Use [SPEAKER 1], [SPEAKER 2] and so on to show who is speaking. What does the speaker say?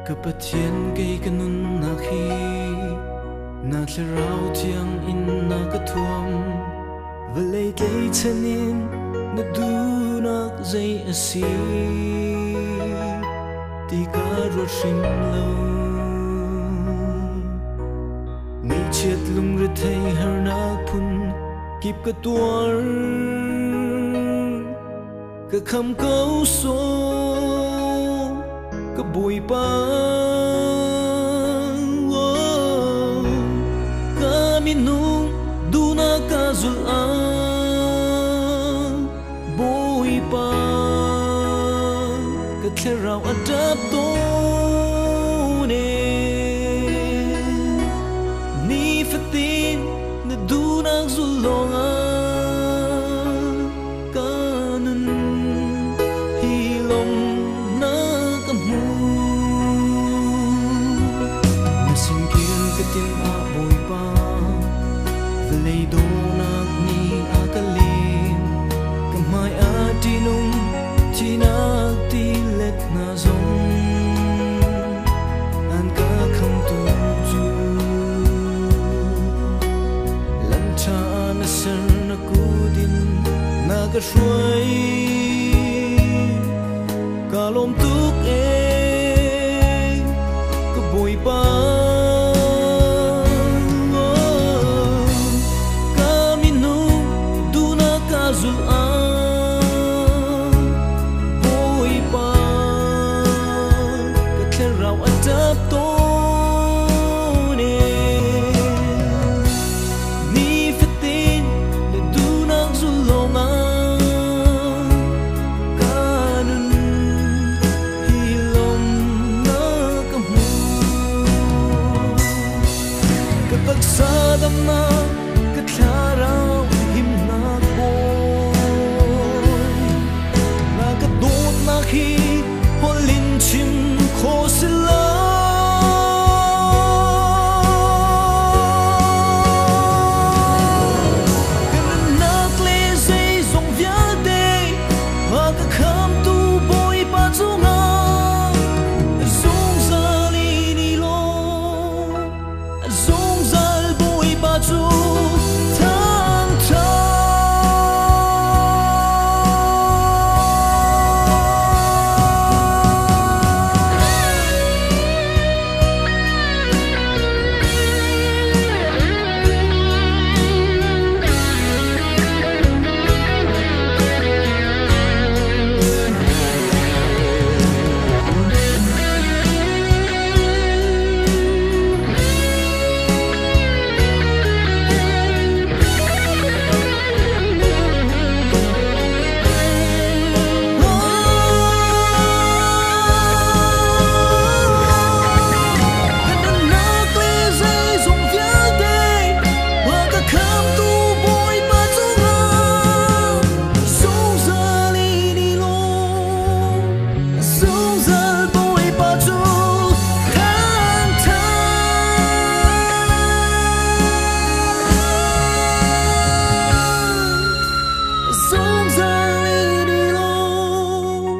[SPEAKER 1] Ka Pathian kei ka nunnak hi na thlarau thiang in na ka thuam. Vawlei tleichan in na duhnak zei a si ti ka ruat hrim lo. Ngaihchiat lungrethei harnak phun kip ka tuar. Ka kham ko sawh ka Bawipa. Oh, ka minung duhnak ka zulh ah Bawipa ka thlarau a ṭap tawn e. Nifatin na duhnak zul lawngah ka nun hi lawmhnak ka hmu. Na sin kir ka tim ah Bawipa, vawlei dawhnak nih a ka lem. Ka hmai ah ṭihnung thihnak tilet hna zong an ka khamtu cu. Lam ṭha na ser na kut in na ka hruai. Ka lawm tuk ee, ka Bawipa. Ka minung duhnak ka zulh ah Bawipa ka thlarau a ṭap tawn ee. Nifatin na duhnak zul lawngah ka nun hi lawmhnak ka hmu. Ka taksa damnak, ka thlarau himnak Bawi. Na ka dawtnak hi holh in chim khawh si lo. Ka nunnak le zeizong vialte a ka khamtu Bawipa cungah zungzal in i lawm. Zungzal Bawipa cu thangṭhat. Ka nunnak le zeizong vialte a ka khamtu Bawipa cungah zungzal in i lawm. Zungzal Bawipa cu thangṭhat. Zungzal in i lawm.